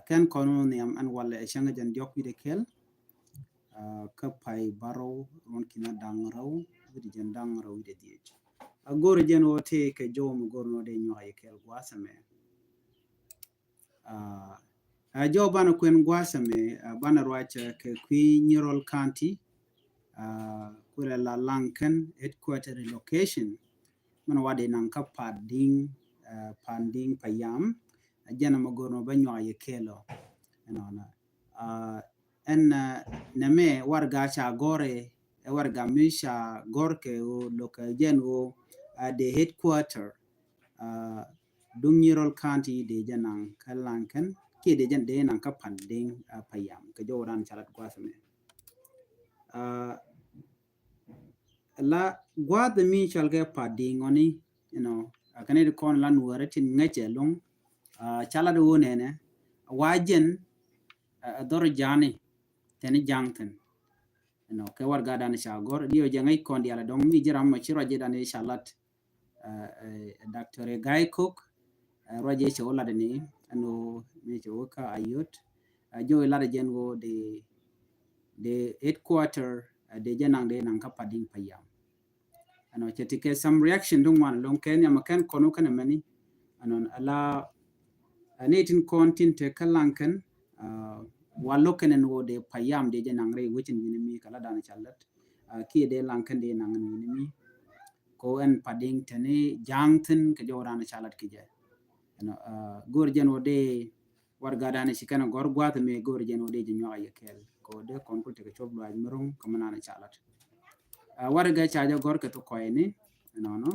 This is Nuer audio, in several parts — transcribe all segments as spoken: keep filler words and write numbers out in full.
Kɛn kɔn nhiam ɛn walɛ ɛ cäŋ jɛn diɔk wi̱dɛ kɛl. Kä pay barɔw ruɔn kinɛ daŋ rɛw wi̱dɛ jɛn daŋ rɛw wi̱dɛ dhiec. A go̱r jɛn wä tëë kɛ jɔw mi go̱r nɔ dee nyuak yɛ kɛl gua̱a̱th ɛmɛ. A jɔw banɛ kuɛn gua̱a̱th ɛmɛ banɛ ruacɛ kɛ kui̱ Nyirol County. Kuɛlɛ la Laŋkɛn headquarter relocation. Mɛn wa dee naŋ kä Padiŋ, Padiŋ Payam. A jɛn ɛmɛ go̱r nɔ bɛ nyuak yɛ kɛl ɔ. Ɛnɔnɔ. Ɛn nɛmɛ warɛga ca gɔrɛ, ɛ warɛga mi ca gɔr kɛ ɣöö lo̱kɛ jɛn ɣöö a dee headquarter duŋ Nyirol County dee jɛ naŋ kä Laŋkɛn kiɛ dee jɛ dee naŋ kä Padiŋ Payam kɛ jɔw ran ca lat gua̱a̱th mɛ. La gua̱a̱th mi cɔal kɛ Padiŋ ɔni, you know, a kɛn it kɔn la nuɔrɛ tin ŋäcɛ loŋ. Ca lat wä nɛnɛ wa jɛn a dhɔr ja̱a̱ni tɛni ja̱a̱ŋ thin. You know, kɛ warɛga dan ca gɔr diɛ jɛ ŋäc kɔn dial dɔŋ mi ji̱ ram ma ci ruac jɛ dan ca lat. Doctor Gai Kok ruac jɛ cɛ wä lat ni ɛn wä mi cɛ wä kä Ayot. Jɛ wä lat jɛn wä de de headquarter de jɛ naŋ de naŋ kä Padiŋ Payam. Ɛnɔ cɛ ti kɛ some reaction duŋ wan loŋ kɛ nhiam kɛn kɔn wä kɛn mɛni. Ɛnɔ ala ɛn itin kɔn tin te kä Laŋkɛn. Wa lo̱k kɛn ɛn wä de Payam de jɛ naŋ rɛy wecin wi̱ni mi kɛ la dan ca lat. Kiɛ de Laŋkɛn de naŋ wi̱ni mi. Ko ɛn Padiŋ tɛni ja̱a̱ŋ thin kɛ jɔw ran ca lat kɛ jɛ. Ɛnɔ go̱r jɛn wä de warɛga dan ci kɛn gɔr gua̱a̱th mɛ go̱r jɛn wä de jɛ nyuak yɛ kɛl ko de kɔn kul tekɛ cop luac mi ro̱ŋ kä mi nan ca lat. Warɛga ca jɛ gɔr kɛ thok kɔyni. Ɛnɔnɔ.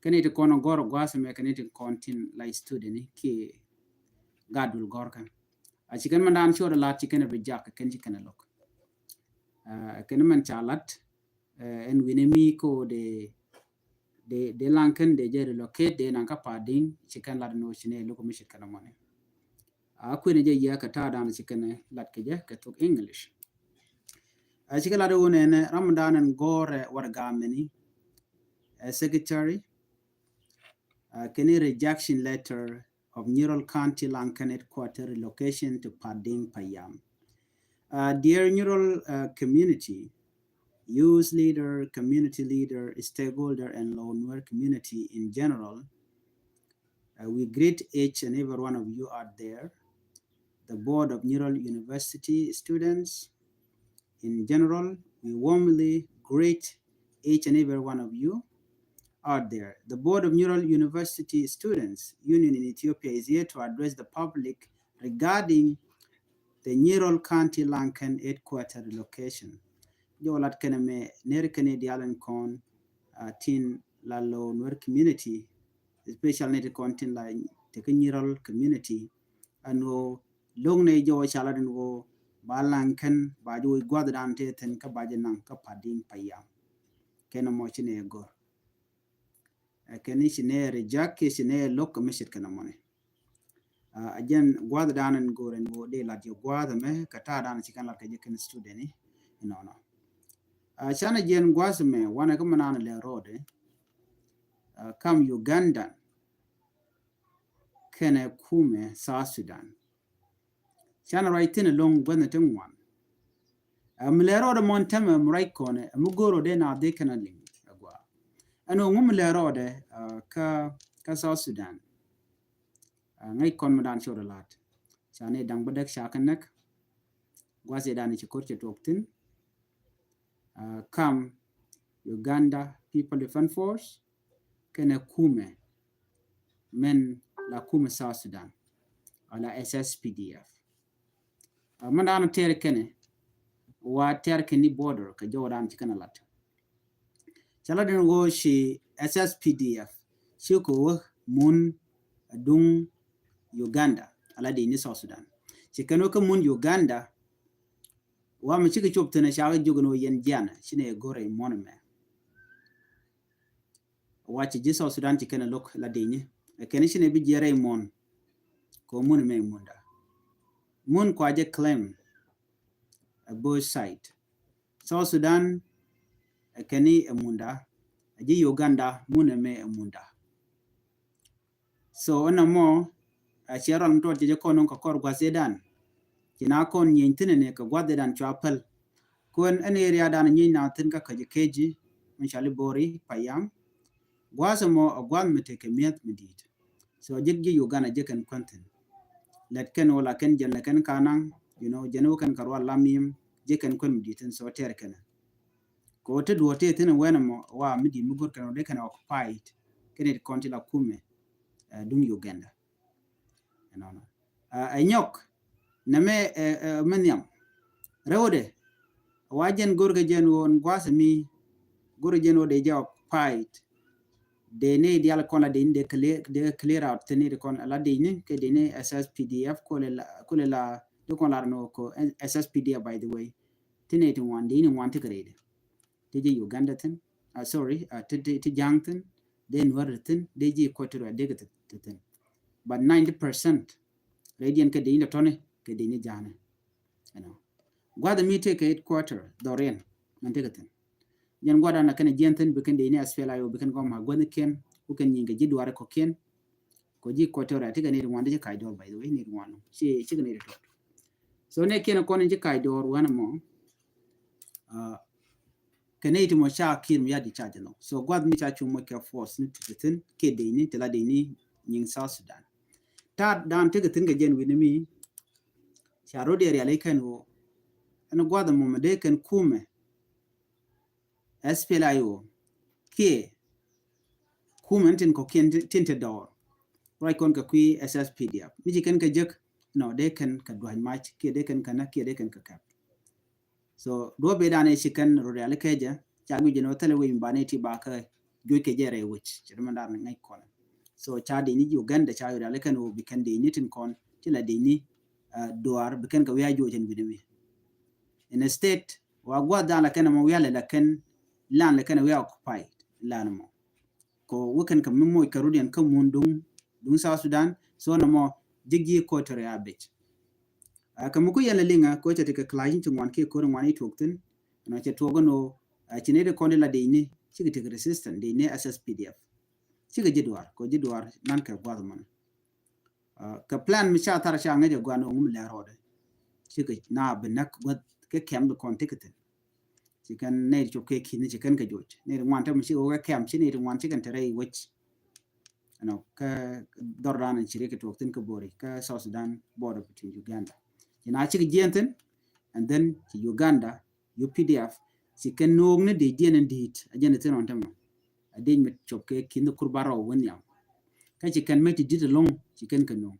Kɛn it kɔn gɔr gua̱a̱th mɛ kɛn it kɔn tin la student ni kiɛ gat dul gɔr kɛn. A ci kɛn mɛn dan ci wä de lat ci kɛn bi jak kɛn ci kɛn lo̱k. Kɛn mɛn ca lat ɛn wi̱ni mi ko de de de Laŋkɛn de jɛ relocate de naŋ kä Padiŋ ci kɛn lat ni wä ci ne lo̱k mi ci kɛn mɔni. A kuɛn jɛ yɛ kɛ ta̱a̱ dan ci kɛn lat kɛ jɛ kɛ thok English. A ci kɛ lat wä nɛnɛ ram dan ɛn gɔrɛ warɛga mɛni. Secretary kɛn rejection letter of Nyirol County Laŋkɛn headquarter relocation to Padiŋ Payam. Dear Nyirol community, youth leader, community leader, stakeholder, and Low Nuer community in general, we greet each and every one of you out there. The board of Nyirol University students in general, we warmly greet each and every one of you out there. The board of Nyirol University Students Union in Ethiopia is here to address the public regarding the Nyirol County Laŋkɛn headquarter relocation. Jɛ wä lat kɛn mɛ ner kɛn dial in kɔn tin la Low Nuer community, especially ni ti kɔn tin la ti kä Nyirol community. Ɛn wä lo̱ŋ ni jɛ wä ca lat in wä ba Laŋkɛn ba jɛ wä gua̱th dan te thin kä ba jɛ naŋ kä Padiŋ Payam. Kɛn mɔ ci ni gɔr. Kɛn ci ni reject kiɛ ci ni lo̱k mi cit kɛn mɔni. A jɛn gua̱th dan in go̱r in wä de lat jɛ gua̱th mɛ kɛ ta̱a̱ dan ci kɛn lat kɛ jɛ kɛn student ni. Nɔnɔ. Canɛ jɛn gua̱th mɛ wanɛ kä mɛ nan lɛ rɔɔdɛ. Kam Uganda kɛnɛ kumɛ South Sudan. Canɛ ruac thin lo̱ŋ gua̱thni ti ŋuan. Ɛ mi lɛ rɔɔdɛ mɔn tämɛ mi ruac kɔnɛ ɛ mi go̱o̱r rɔɔdɛ na dhi kɛnɛ liŋ ɛ gua. Ɛn ŋu mi lɛ rɔɔdɛ kä kä South Sudan. Ŋäc kɔn mi dan cot ɛ lat. Canɛ daŋ bädäk ca kɛ näk. Gua̱th ɛ dan ci ko̱r cɛ tuɔk thin. Kam Uganda People Defense Force kɛnɛ kumɛ mɛn la kumɛ South Sudan wala S S P D F. Mɛn daanɔ tɛr kɛnɛ wa tɛr kɛn ni border kɛ jɔw dan ci kɛnɛ lat. Ca la den wä ci S S P D F ci kɛ wä mun duŋ Uganda ala di ni South Sudan. Ci kɛn wä kä mun Uganda wa mi cikɛ cop thin ca kɛ jogin wä yɛn jian ci ni go̱rɛ mɔni mɛ. Wa ci ji̱ South Sudan ci kɛn lo̱k la di ni kɛn ci ni bi jiɛ rɛy mɔn. Kɛ wä mun mɛ munda mun kua jɛ claim ɛ both side. South Sudan ɛ kɛn ni ɛ munda ɛ ji̱ Uganda mun mɛ ɛ munda. So ɛn ɛmɔ a ciɛ rual mi tuɔt cɛ jɛ kɔn nɔŋ kɛ kɔr gua̱th ëëdan. Ci na kɔn nyieny thi̱n ɛnɛ kɛ gua̱th ëëdan cua päl. Kuɛn ɛn area dan nyieny na thi̱n kä Kajo Keji, mi cɔal i̱ Bori Payam. Gua̱th ɛmɔ ɛ gua̱th mi tekɛ mi̱eth mi di̱i̱t. So jek ji̱ Uganda jek kɛn kuɛn thi̱n. Lɛt kɛn wä la kɛn jɛn lɛ kɛn kanaŋ, you know, jɛn wä kɛn kɛ rual la mi̱i̱m, jek kɛn kuɛn mi di̱i̱t thi̱n, so tɛɛr kɛn. Kɛ wä te duɔ̱ɔ̱r tëë thi̱n ɛ wɛn ɛmɔ wa mi di̱i̱t mi go̱r kɛn wä dee kɛn occupied kɛn it kɔn ti la kumɛ, eh, duŋ Uganda. Ɛnɔnɔ. Ɛ nyɔk nɛmɛ, ɛ, ɛ, mɛ nhiam rɛwdɛ. Wa jɛn go̱rkɛ jɛn ɣöö ɛn gua̱a̱th mi go̱rkɛ jɛn ɣöö dee jɛ occupied. Dee ni dial kɔn la dee ni dee clear, dee clear out thin ni kɔn la dee ni kɛ dee ni S S P D F kulɛ la, kulɛ la dee kɔn la rɛ ni ko S S P D F, by the way. Thin ni ti ŋuan dee ni ŋuan ti kɛ rɛy dee. Ti ji̱ Uganda thin, ah, sorry, ah, ti, ti, ti Ja̱a̱ŋ thin, dee Nuäär thin, dee ji̱ Equatoria dee kɛ ti, ti thin. But ninety percent rɛydiɛn kɛ dee ni tɔni kɛ dee ni Ja̱a̱ŋ ni. You know. Gua̱th mi tëë kɛ headquarter dhɔriɛn mɛn tëë kɛ thin. Jɛn gua̱dan la kɛn jiɛn thin bi kɛn dee ni S P L A I O bi kɛn gɔm a gua̱thnikiɛn, ku kɛn nyiŋ kɛ ji̱ duaari kɔ̱kiɛn. Kɔ ji̱ Equatoria ti kɛ ni ri ŋuan di ji̱ kac dɔɔr, by the way, ni ri ŋuan. Ci, ci kɛ ni ri tɔt. So ni kiɛn kɔn ji̱ kac dɔɔr wanɛ mɔ. Ah, kɛ ni ti mɔ ca Kiir Mayardit ca jɛ nɔ. So gua̱th mi ca cuŋ mɔ kɛ force ni ti thin kɛ dee ni ti la dee ni nyiŋ South Sudan. Ta̱a̱ dan ti kɛ thin kɛ jɛn wi̱ni mi ca rot yɛ riali kɛn wä. Ɛn gua̱th mɔ mɛ dee kɛn kumɛ S P L A I O kiɛ kumɛ tin kɔ̱kiɛn tin te dɔɔr. Ruac kɔn kɛ kui̱ S S P D F mi ci kɛn kɛ jek nɔ dee kɛn kɛ dua̱ny mac kiɛ dee kɛn kɛ nä kiɛ dee kɛn kɛ kɛp. So duɔ̱p ëëdan ëë ci kɛn rot riali kɛ jɛ ca guic jɛ ni wä thilɛ wec mi ba ni ti ba kɛ juɔc kɛ jɛ rɛy wec cɛ dämɛ dar ni ŋäc kɔn. So ca dee ni ji̱ Uganda ca rot riali kɛn wä bi kɛn dee ni tin kɔn ti la dee ni, ah, duaar bi kɛn kɛ wi̱i̱ a juɔc ɛn wi̱ni mi. Instead wa gua̱th dan la kɛn mɔ wi̱i̱ a lɛ la kɛn lan la kɛn wi̱i̱ a occupied lan mɔ. Kɔ wä kɛn kɛ mi moc kɛ rut yɛn kä mun duŋ, duŋ South Sudan. So nɔmɔ ji̱ ji̱ Equatoria a bec. Ah, kɛ mi ku yɛn la liŋa kɔ cɛ ti kɛ clash in ci ŋuan kiɛ ko̱ri ŋuan i̱ tuɔk thi̱n. Ɛnɔ cɛ tuɔk ɛn ɣöö, ah, ci ni ti kɔn di la dee ni cikɛ ti kɛ resistance dee ni S S P D F. Cikɛ ji̱ duaar kɔ ji̱ duaar nan kɛ gua̱th mɔni. Ah, kɛ plan mi ca thar ca ŋäc ɛ guan ɣöö ŋum lɛ rɔɔdɛ. Cikɛ na bi näk gua̱th kɛ kɛm bi kɔn ti kɛ thi̱n. Ci kɛn nɛy ti cop kɛ ki̱n ci kɛn kɛ joc. Nɛy ti ŋuan te mi ci wä kɛ kɛm ci nɛy ti ŋuan ci kɛn te rɛy wec. Ɛnɔ kä dhɔr dan ci ri kɛ tuɔk thi̱n kä Bori kä South Sudan border between Uganda. Ci na cikɛ jiɛn thi̱n and then ci Uganda U P D F ci kɛn no̱o̱k ni dee jiɛn in di̱i̱t a jiɛn thi̱n ɔn te mɔ. A dee mi cop kɛ ki̱n kur ba rɔw wä nhiam. Kä ci kɛn mɛ ti di̱t ɛlɔ̱ŋ ci kɛn kɛ no̱o̱ŋ.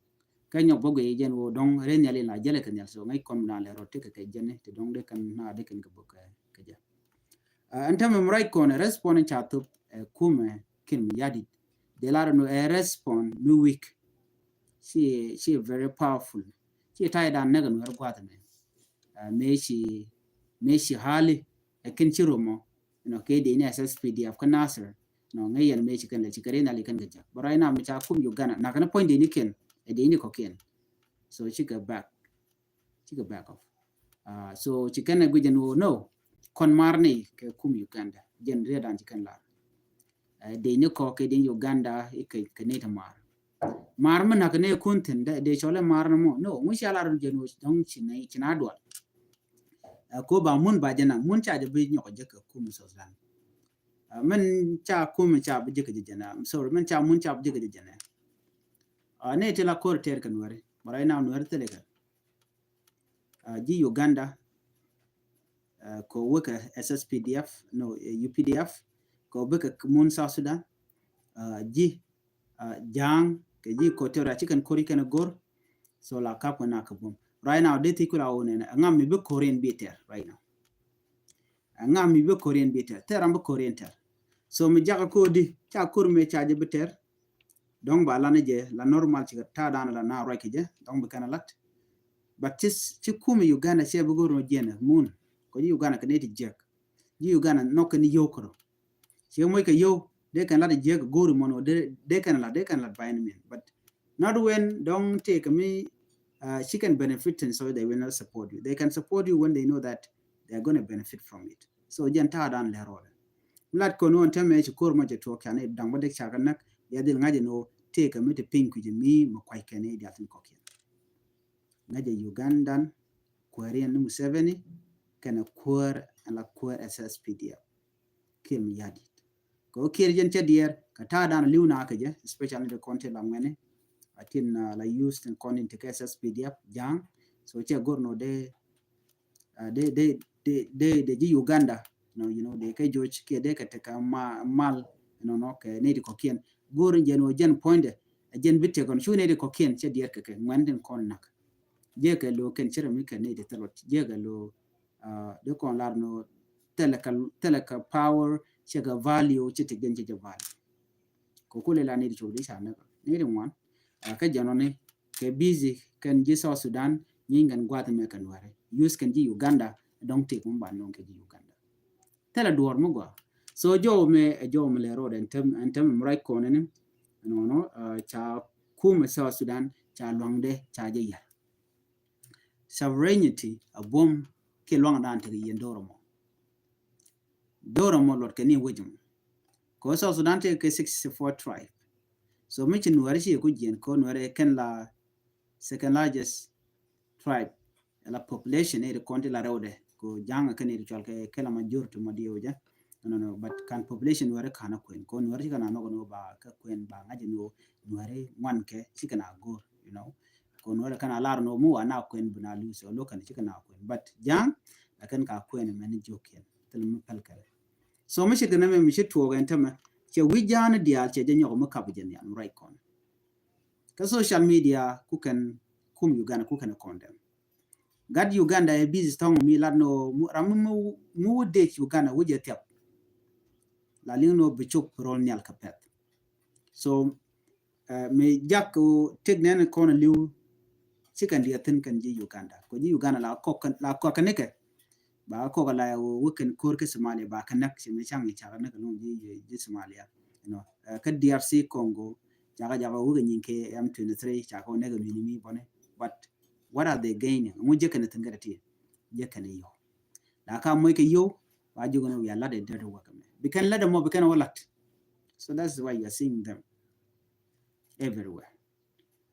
Kä nyɔk bä guiy jɛn wä dɔ̱ŋ ren nhial in la jälɛ kɛ nhial so ŋäc kɔn mi na lɛ rɔ tekɛ kɛ jɛn ni ti dɔ̱ŋ dee kɛn na dee kɛn kɛ bä kɛ jɛ. Ah, ɛn tämɛ mi ruac kɔn ɛ respond in ca thop ɛ kumɛ Kiir Mayardit. Dee lar ɛn ɛ respond mi weak. Ci, ci very powerful. Ci ta̱yɛ dan näk ɛn wɛr gua̱th mɛ. Ah, mëë ci, mëë ci hali ɛ kɛn ci romɔ. You know, kɛ dee ni S S P D F kä Nasir. You know, ŋäc yɛn mëë ci kɛn lɛ ci kɛ ren nhial in kɛn kɛ jɛ. But right now mi ca kum Uganda nak kɛn puɔ̱ny dee ni kɛn ɛ dee ni kɔ̱kiɛn. So cikɛ back. Cikɛ back off. Ah, so ci kɛn ɛ guic jɛn wä no kɔn mar ni kɛ kum Uganda jɛn riɛ dan ci kɛn lar. Eh, dee ni kɔ kɛ dee ni Uganda ikɛ kɛ ni te mar. Mar mi nak ni kun thin dee cɔl ɛ mar ni mɔ no ŋu ci a lar jɛn wä dɔŋ ci na, ci na dual. Eh, ko ba mun ba jɛ na mun ca jɛ bi nyɔk jɛ kɛ kum South Sudan. Ah, min ca kum ca bi jɛ kɛ jɛ jɛ na, I'm sorry, min ca mun ca bi jɛ kɛ jɛ jɛ na. Ah, ni ti la kor ter kɛ Nuɛri, but right now Nuɛri thilɛ kɛ. Ah, ji̱ Uganda, ah, kɔ wekɛ S S P D F, no, eh, U P D F, kɔ bikɛ mun South Sudan, ah, ji̱, ah, Ja̱a̱ŋ, kɛ ji̱ Equatoria, ci kɛn kori kɛn go̱r, so la kap kɛn a kɛ bum. Right now, dee thi kula wä nɛnɛ, ŋam mi bi kori in bi tɛr, right now. Ŋam mi bi kori in bi tɛr, tɛr ram bi kori in tɛr. So mi jakä kodi, ca kor mi ca jɛ bi tɛr, dɔ̱ŋ ba lan jɛ la normal cikɛ ta̱a̱ dan la na ruac kɛ jɛ dɔ̱ŋ bi kɛn a lat. But ci, ci kum Uganda cɛ bi go̱r nɔ jiɛn mun kɔ ji̱ Uganda kɛ ni ti jiɛk ji̱ Uganda nɔk kɛ ni yio̱w kɛ rɔ. Ciɛ moc kɛ yio̱w dee kɛn lat jiɛk go̱r mɔn wä dee kɛn lat dee kɛn lat by any means. But not when dɔ̱ŋ tëë kɛ mi, uh, ci kɛn benefit and so they will not support you. They can support you when they know that they are gonna benefit from it. So jɛn ta̱a̱ dan lɛ rɔɔdɛ. Lat kɔn wä tämɛ ci ko̱r mɔ cɛ tuɔɔk canɛ da̱ŋ bä dek ca kɛ näk ya dhil ŋa̱c ɛn wä tëëkɛ mi ti piny kui̱c mi mɛ kuac kɛn i̱ diaal thin kɔkiɛn. Ŋäcɛ Ugandan kuäär yɛn ni Museveni kɛnɛ kuäär ɛn la kuäär S S P D F. Kiir mi yadit kɛ wä kiir jɛn cɛ diɛɛr kɛ ta̱a̱ dan li̱w na kɛ jɛ, especially ni ti kɔn ti la ŋuɛni a tin la use tin kɔn in ti kɛ S S P D F ja̱a̱ŋ. So cɛ go̱r nɔ dee dee dee dee dee ji̱ Uganda, you know, you know, dee kɛ joc kiɛ dee kɛ tekɛ mal, you know, nɔ kɛ nɛy ti kɔkiɛn. Go̱r in jɛn wä jɛn puɔ̱nydɛ a jɛn bi tekɔn cu nɛy ti kɔkiɛn cɛ diɛɛr kɛ kɛ ŋuɛn tin kɔn nak. Jɛ kɛ lo kɛn cɛ rɛ mi kɛ nɛy ti thilot jɛ kɛ lo dee kɔn lar nɔ thilɛ kɛ thilɛ kɛ power cɛ kɛ value cɛ ti jɛn cɛ jɛ value. Kɛ kulɛ la nɛy ti cok di ca näk nɛy ti ŋuan. Kä jɛn ɔ ni kɛ busy kɛn ji̱ South Sudan nyieny kɛn gua̱th mɛ kɛn wɛrɛ use kɛn ji̱ Uganda. Dɔ̱ŋ tëk mi ba nɔŋ kɛ ji̱ Uganda. Thilɛ duɔ̱ɔ̱r mi gɔaa. So jɔw mɛ ɛ jɔw mɛ lɛ road ɛn tɛm ɛn tɛm mi ruac kɔn ɛn nɔnɔ ca kum ɛ South Sudan ca luaŋdɛ ca jɛ yɛr. Sovereignty a buɔ̱m kiɛ luaŋdan tekɛ yɛn do̱r ɛmɔ. Do̱r ɛmɔ luɔt kɛ ni wec ɛmɔ. Kɛ South Sudan tekɛ sixty four tribe. So mi ci Nuɛri ci ku jiɛn kɛ Nuɛri kɛn la second largest tribe. Ɛla population iri kɔn ti la rɛwdɛ ko ja̱a̱ŋ kɛn iri cual kɛ kɛla majority mɔ diɛ wä jɛ. No, no, but kan population Nuɛri kan a kuɛn ko Nuɛri ci kan a nɔk ni wä ba kɛ kuɛn ba ŋa̱c ni wä Nuɛri ŋuan kɛ ci kan a go̱r, you know. Ko Nuɛri kan a lar ni wä mi wa na kuɛn bi na lusi wä lokan ci kan a kuɛn but ja̱a̱ŋ la kɛn ka kuɛn mɛ ni jiök kiɛn thil mi pɛl kɛlɛ. So mi ci kɛn mɛ mi ci tuɔk ɛn tämɛ cɛ wi̱c ja̱a̱n diaal cɛ jɛ nyɔk mi kap jɛ nial mi ruac kɔn. Kä social media ku kɛn kum Uganda ku kɛn kɔn dɛm. Gat Uganda ɛ busy thɔŋ mi lat no ram mi wä dec Uganda wä jɛ thiap. La liŋ no bi cop rol nial kɛ pɛth. So mi jak tek nɛn kɔn liw ci kɛn diɛ thin kɛn ji̱ Uganda ko ji̱ Uganda la kɔk la kɔk kɛn ni kɛ. Ba kɔk la wä kɛn kor kɛ Somalia ba kɛ näk ci mi caŋ i cakɛ näk luŋ ji̱ ji̱ Somalia. You know, kä D R C Congo cakɛ jakɛ wä kɛ nyin kɛ M twenty-three cakɛ wä näk mi ni mi bɔni. But what are they gaining? Ŋu jɛ kɛn thin kɛ ti jɛ kɛn yɔ. La ka moc kɛ yɔ ba jugɛ ni wiya lat ɛ dɛr wä kɛ mɛ bi kɛn lat ɛ mɔ bi kɛn wä lat. So that's why you are seeing them everywhere.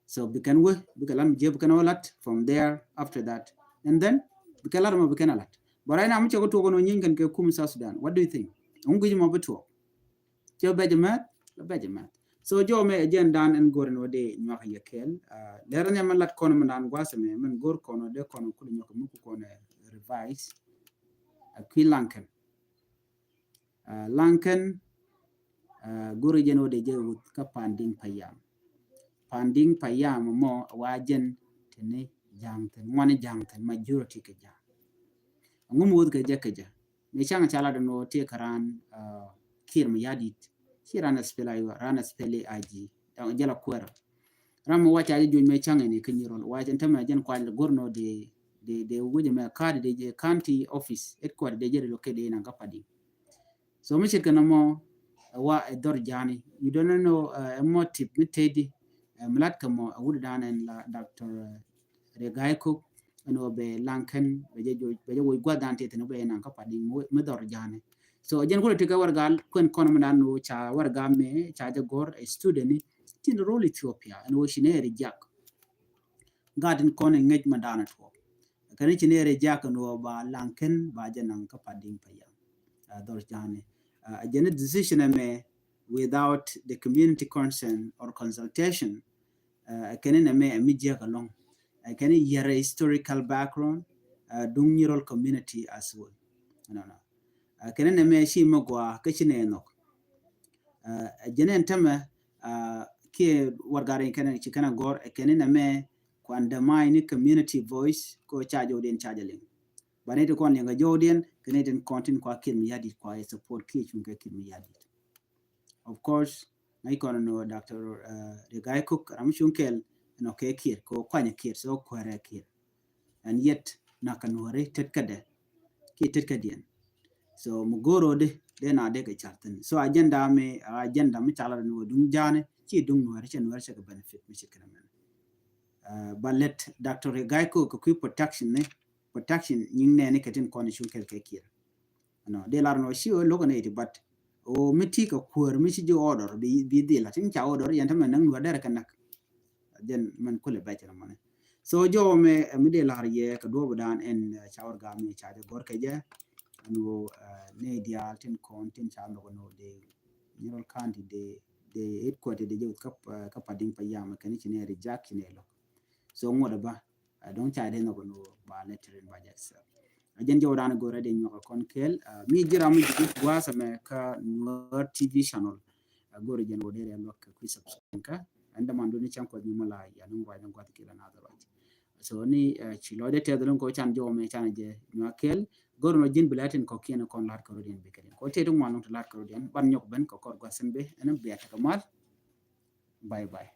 So bi kɛn wä bi kɛ lat mi jɛ bi kɛn wä lat from there after that and then bi kɛn lat ɛ mɔ bi kɛn a lat. But right now mi cɛ kɛ tuɔk kɛn wä nyiny kɛn kɛ kum South Sudan. What do you think? Ŋu guic mɔ bi tuɔk. Cɛ bɛc mɛth la bɛc mɛth. So jɔw mɛ agenda dan ɛn go̱r ɛn wä dee nyuak yɛ kɛɛl. Lɛr ɛn yɛ mɛn lat kɔn mɛn dan gua̱th ɛmɛ mɛn go̱r kɔn wä dee kɔn kul nyuak mi ku kɔn revise. A kui̱ Laŋkɛn. Laŋkɛn go̱r jɛn wä dee jɛ wuth kä Pan Diŋ Payam. Pan Diŋ Payam mɔ wa jɛn tini ja̱a̱ŋ thin ŋuani ja̱a̱ŋ thin majority kɛ ja̱a̱ŋ. Ŋum wuth kɛ jɛ kɛ jɛ. Mi caŋ ca lat ɛn ɣöö tëë kä raan Kiir Mayardit ci raan S P L A I O raan S P L A I G. Jɛ la kuɛɛrä ram mi wac ca jɛ juɔc mi caŋ ɛn i̱ kä Nyirol wac ɛn tämɛ jɛn kual go̱r nɔ dee dee dee wecɛ mɛ ka̱a̱t dee jɛ county office headquarter dee jɛ ri located in Aŋka Padiŋ. So mi ce̱tkɛ nɔmɔ ɛ wa ɛ dhɔr ja̱a̱ni. You don't know ɛ motive mi tëëdi ɛ mi lat kɛ mɔ ɛ wut dan ɛn la Doctor Riek Gai Kok ɛn ɣöö bɛ Laŋkɛn bɛ jɛ woc gua̱th dan tëë thi̱n bɛ Aŋka Padiŋ mi dhɔr ja̱a̱ni. So jɛn kulɛ ti kɛ warɛga kuɛn kɔn mi dan ɣöö ca warɛga mɛ ca jɛ gɔ̱r ɛ student ni tin rol Ethiopia ɛn ɣöö ci nɛ ri jak. Gat in kɔn in ŋäc mi dan ɛ tuɔɔk. Kɛn ci nɛ ri jak ɛn ɣöö ba Laŋkɛn ba jɛ naŋ kä Padiŋ Payam. Dhɔr ja̱a̱ni a jɛn decision ɛmɛ without the community consent or consultation. Kɛn in ɛmɛ ɛ mi jiäk ɛlɔ̱ŋ. Kɛn in yɛrɛ historical background duŋ Nyirol community as well. Kɛn in ɛmɛ ci mi gɔaa kä ci nɛ nhɔk. Jɛn in tämɛ kiɛ warɛga in kɛn ci kɛn a gɔ̱r kɛn in ɛmɛ ku undermine ni community voice ko ca jɔwdiɛn ca jɛ liŋ. Ba ni ti kɔn liŋ kɛ jɔwdiɛn kɛ ni tin kɔn tin kua Kiir Mayardit kua yɛ support kiɛ cuŋ kɛ Kiir Mayardit. Of course ŋäc kɔn ni wä Doctor Riek Gai Kok ram cuŋ kɛl ɛn ɔ kɛ Kiir kɛ wä kuanyɛ Kiir so kuɛrɛ Kiir. And yet na kɛ Nuɔri tet kädɛ kiɛ tet kädiɛn. So mi go̱o̱r ɣöö di dee na dee kɛ car thi̱n. So agenda mi agenda mi cala ni wä duŋ ja̱a̱ni ci duŋ Nuɔri cɛ Nuɔri cɛ kɛ benefit mi ci kɛn mɛn. Ba lɛt Doctor Riek Gai Kok kɛ kui̱ protection ni protection nyiŋ nɛɛni kɛ tin kɔn cuŋ kɛl kɛ Kiir. Nɔ dee lar nɔ ci wä lo̱k ni iti but o mi ti kɛ kuäär mi ci ji̱ order bi dhil a tin ca order yɛn tämɛ näŋ nuäär dɛr kɛ näk. Jɛn mɛn kulɛ bɛc ni mɔni. So jɔwä mɛ mi dee la̱r yɛ kɛ duɔ̱ɔ̱p dan ɛn ca wä gam mi ca jɛ gɔr kɛ jɛ. Ɛn wä ni diaal tin kɔn tin ca nhɔk ni wä dee Nyirol County dee dee headquarter dee jɛ wä kä Padiŋ pa yam kɛn ci ni reject ci ni lo̱k. So ŋuɔt ba dɔ̱ŋ ca dee nhɔk ni wä ba lɛ tirin ba jɛ sɛ. A jɛn jɔwä dan gɔr a dee nyuɔk a kɔn kɛl mi ji̱ ram mi ji̱ gua̱a̱th ɛmɛ kä Nuer T V channel. A gɔr a jɛn wä dee rɛ luɔk kɛ kui̱ subscribe kä ɛn däman duni cɛn kuɔth nyimɔ la yan ni ŋuac ni gua̱th kila na dhɔr wac. So ni ci lɔcdɛ tɛth lun kɔ can jɔwä mɛ can jɛ nyuak kɛl. Gɔr nɔ ji̱n bi la tin kɔ kiɛn kɔn lar kɛ rodiɛn bi kɛl kɔ tɛt ŋuan lun ti lar kɛ rodiɛn ban nyɔk ben kɔ kɔr gua̱th sin bi ɛn bi a tekɛ mal. Bye bye.